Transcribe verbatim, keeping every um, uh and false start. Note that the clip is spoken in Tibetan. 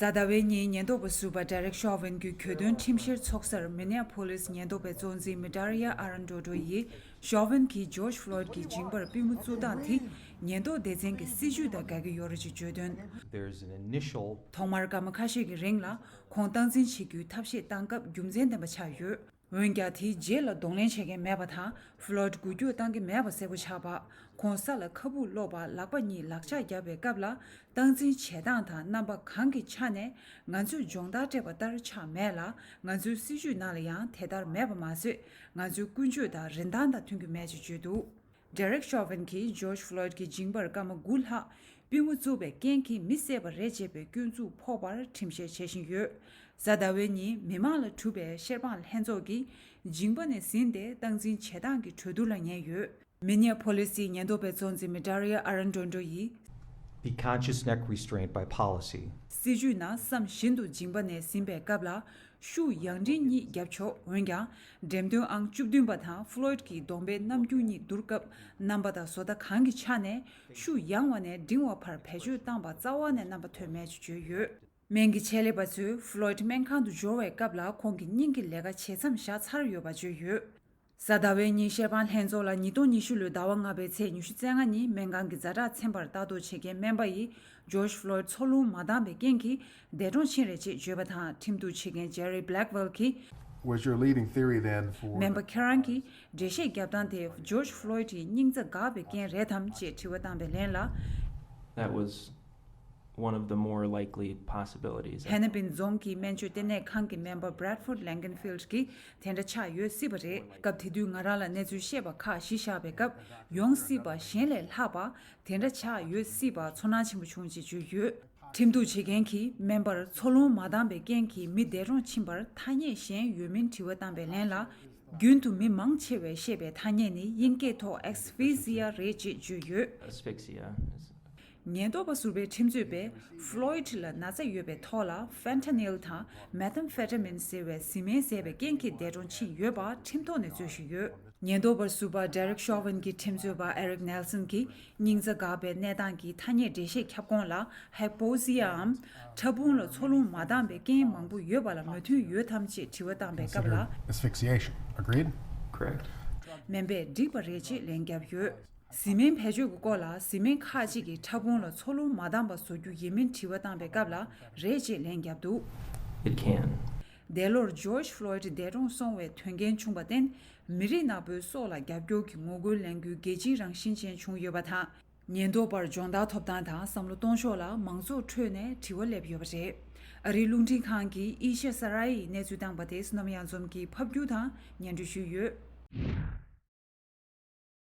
གཟའ་ཟླ་བའི་ཉིན་ཉེན་རྟོག་པ་ཟུར་པ་Derek Chauvin གྱི་གྱོད་དོན་ཁྲིམས་བཤེར་ཚོགས་སར་Minneapolis་ཉེན་རྟོག་པའི་གཙོ་འཛིན་Madaria Arradondo་ཡིས་Chauvin་གྱིས་George Floyd་གྱི་མཇིང་པར་པུས་མོ་བཙུགས་སྟངས་དེ་ཉེན་རྟོག་སྡེ་ཚན་གྱི་སྲིད་ཇུས་དང་འགལ་གྱི་ཡོད་རེད་ཅེས་བརྗོད་དོན། There's an initial ཐོག་མར་སྐར་མ་ཁ་ཤས་ཀྱི་རིང་ལ་ཁོང་སྟངས་འཛིན་བྱེད་རྒྱུའི་ཐབས་ཤེས་བཏང་སྐབས་རྒྱུ་མཚན་ལྡན་པ་ཆགས་ཡོད། འོན་ཀྱང་དེའི་རྗེས་ལ་གདོང་ལེན་བྱེད་མཁན་མེད་པ་དང་། Floyd་འགུལ་སྐྱོད་བཏང་གི་མེད་པ་གསལ་པོ་ཆགས་པ། ཁོང་ས་ལ་ཁ་སྦུག་སློག་པ། ལག་པ་གཉིས་ལག་ལྕགས་བརྒྱབ་པའི་སྐབས་ལ། སྟངས་འཛིན་བྱེད་སྟངས་དང་རྣམ་པ་གང་གི་ཆ་ནས་ང་ཚོས་སྦྱོང་བརྡར་སྤྲད་པ་ལྟར་ཆགས་མེད་ལ། ང་ཚོའི་སྲིད་ཇུས་ནང་ལ་ཡང་དེ་ལྟར་མེད་པ་མ་ཟད། ང་ཚོའི་ཀུན་སྤྱོད་དང་རིན་ཐང་དང་མཐུན་གྱི་མེད་ཅེས་བརྗོད་འདུག Derek Chauvin་གྱིས་George Floyd་གྱི་མཇིང་པར་སྐར་མ་དགུ་ལྷག་པུས་མོ་བཙུགས་པའི་རྐྱེན་གྱིས་མི་བསད་པ་རེད་ཅེས་པའི་སྐྱོན་འཛུགས་ཕོག་པར་ཁྲིམས་བཤེར་བྱེད་བཞིན་ཡོད། གཟའ་ཟླ་བའི་ཉིན་མི་མང་ལ་གྲུབ་པའི་བཤེར་དཔང་ལྷན་ཚོགས་ཀྱིས་མཇིང་པ་ནས་ཟིན་ཏེ་སྟངས་འཛིན་བྱེད་སྟངས་ཀྱི་གྲོས་བསྡུར་ལ་ཉན་ཡོད། Minneapolis་ཡི་ཉེན་རྟོག་པའི་གཙོ་འཛིན་Madaria Arradondo་ཡིས། The conscious neck restraint by policy. སྲིད་ཇུས་ནང་བསམ་བཞིན་དུ་མཇིང་པ་ནས་ཟིན་པའི་སྐབས་ལ། ཤུགས་ཡང་སྒྲིལ་གཉིས་བརྒྱབ་ཆོག་འོན་ཀྱང་། འགྲེམས་སྟོན་ཨང་བཅུ་བདུན་པ་དང་Floyd་གྱི་གདོང་པའི་རྣམ་འགྱུར་གཉིས་བསྡུར་སྐབས། རྣམ་པ་དང་བཟོ་ལྟ་གང་གི་ཆ་ནས་ཤུགས་ཡང་བ་ནས་འབྲིང་བ་བར་བེད་སྤྱོད་བཏང་པ་རྩ་བ་ནས་རྣམ་པ་ཐོན་མེད་ཅེས་བརྗོད་ཡོད། སྨན་གྱི་ཆེད་ལས་པ་ཚོས་Floyd་སྨན་ཁང་དུ་འབྱོར་བའི་སྐབས་ལ་ཁོང་གི་སྙིང་གི་ལས་ཀ་བྱེད་མཚམས་བཞག་ཚར་ཡོད་པ་བརྗོད་ཡོད། གཟའ་ཟླ་བའི་ཉིན་བཤེར་དཔང་ལྷན་ཚོགས་ལ་ཉིས་སྟོང་ཉི་ཤུ་ལོའི་ཟླ་བ་ལྔ་པའི་ཚེས་ཉི་ཤུ་རྩ་ལྔ་ཉིན་སྨན་ཁང་གི་ཛ་དྲག་ཚན་པར་ལྟ་རྟོག་བྱེད་མཁན་སྨན་པ་ཡིས་George Floyd་འཚོ་རླུང་མ་འདང་པའི་རྐྱེན་གྱིས་འདས་གྲོངས་ཕྱིན་རེད་ཅེས་བརྗོད་པ་དང་། ཁྲིམས་གཏུག་བྱེད་མཁན་Jerry Blackwell་གྱིས། Was your leading theory then for སྨན་པ་ཁྱེད་རང་གིས་འགྲེལ་བཤད་བརྒྱབ་སྟངས་དེ་George Floyd་ཡི་སྙིང་རྩ་འགག་པའི་རྐྱེན་རེད་དམ་ཅེས་དྲི་བ་བཏང་པའི་ལན་ལ། That was one of the more likely possibilities. Hennepin་རྫོང་གི་སྨན་བཅོས་ལྟེ་གནས་ཁང་གི་སྨན་པ་Bradford Langenfeld་གྱིས་དེ་འདྲ་ཆགས་ཡོད་སྲིད་པ་རེད། སྐབས་དེ་དུས་ང་རང་ལ་གནས་ཚུལ་བཤད་པ་ཁག་གཞི་བཞག་པའི་སྐབས། ཡོང་སྲིད་པ་གཞན་ལས་ལྷག་པ་དེ་འདྲ་ཆགས་ཡོད་སྲིད་པ་ཚོར་སྣང་ཆེན་པོ་བྱུང་ཅེས་བརྗོད་ཡོད། ཁྲིམས་གཏུག་བྱེད་མཁན་གྱིས་སྨན་པར་འཚོ་རླུང་མ་འདང་པའི་རྐྱེན་གྱིས་མི་འདས་གྲོངས་ཕྱིན་པར་ཐ་སྙད་གཞན་ཡོད་མིན་དྲི་བ་བཏང་པའི་ལན་ལ། རྒྱུན་དུ་མི་མང་ཆེ་བས་བཤད་པའི་ཐ་སྙད་ནི་དབྱིན་སྐད་ཐོག་asphyxia་རེད་ཅེས་བརྗོད་ཡོད། Asphyxia is ཉེན་རྟོག་པ་ཟུར་པའི་ཁྲིམས་རྩོད་པས་Floyd་ལ་ན་ཚ་ཡོད་པའི་ཐོག་ལ་fentanyl་དང་methamphetamine་ཟེར་བའི་བཟི་སྨན་བཟས་པའི་རྐྱེན་གྱིས་འདས་གྲོངས་ཕྱིན་ཡོད་པ་ཁྲིམས་ཐོག་ནས་རྩོད་བཞིན་ཡོད། ཉེན་རྟོག་པ་ཟུར་པ་Derek Chauvin་གྱི་ཁྲིམས་རྩོད་པ་Eric Nelson་གྱིས་སྙིང་རྩ་འགག་པའི་གནས་སྟངས་ཀྱི་ཐ་སྙད་འགྲེལ་བཤད་ཁྱབ་ཁོངས་ལ་hypoxia་འམ་ཕྲ་ཕུང་ལ་འཚོ་རླུང་མ་འདང་པའི་རྐྱེན་མང་པོ་ཡོད་པ་ལ་མོས་མཐུན་ཡོད་དམ་ཅེས་དྲི་བ་བཏང་པའི་སྐབས་ལ། Considered asphyxiation. Agreed? Correct. སྨན་པས་འགྲིག་པ་རེད་ཅེས་ལན་བརྒྱབ་ཡོད། བཟི་སྨན་བེད་སྤྱོད་ཀྱི་སྐོར་ལ་བཟི་སྨན་ཁག་ཅིག་གིས་ཕྲ་ཕུང་ལ་འཚོ་རླུང་མ་འདང་པ་བཟོ་རྒྱུ་ཡིན་མིན་དྲི་བ་བཏང་པའི་སྐབས་ལ་རེད་ཅེས་ལན་བརྒྱབ་འདུག It can. འདས་ལོར་George Floyd་འདས་གྲོངས་སོང་བའི་དོན་རྐྱེན་བྱུང་བར་བརྟེན། མི་རིགས་ནག་པོའི་སྲོག་ལ་རྒྱབ་སྐྱོར་གྱི་ངོ་རྒོལ་ལས་འགུལ་རྒྱལ་སྤྱིའི་རང་བཞིན་ཅན་བྱུང་ཡོད་པ་དང་། ཉེན་རྟོག་པར་སྦྱོང་བརྡར་ཐོབ་སྟངས་དང་བསམ་བློ་གཏོང་ཕྱོགས་ལ་མང་ཚོགས་ཁྲོད་ནས་དྲི་བ་སླེབས་ཡོད་པ་རེད། ཨ་རིའི་རླུང་འཕྲིན་ཁང་གིས་ཨེ་ཤ་ས་ར་ཡིས་གནས་ཚུལ་བཏང་པ་དེ་བསོད་ནམས་གཡང་འཛོམས་ཀྱིས་ཕབ་སྒྱུར་དང་སྙན་སྒྲོན་ཞུས་ཡོད།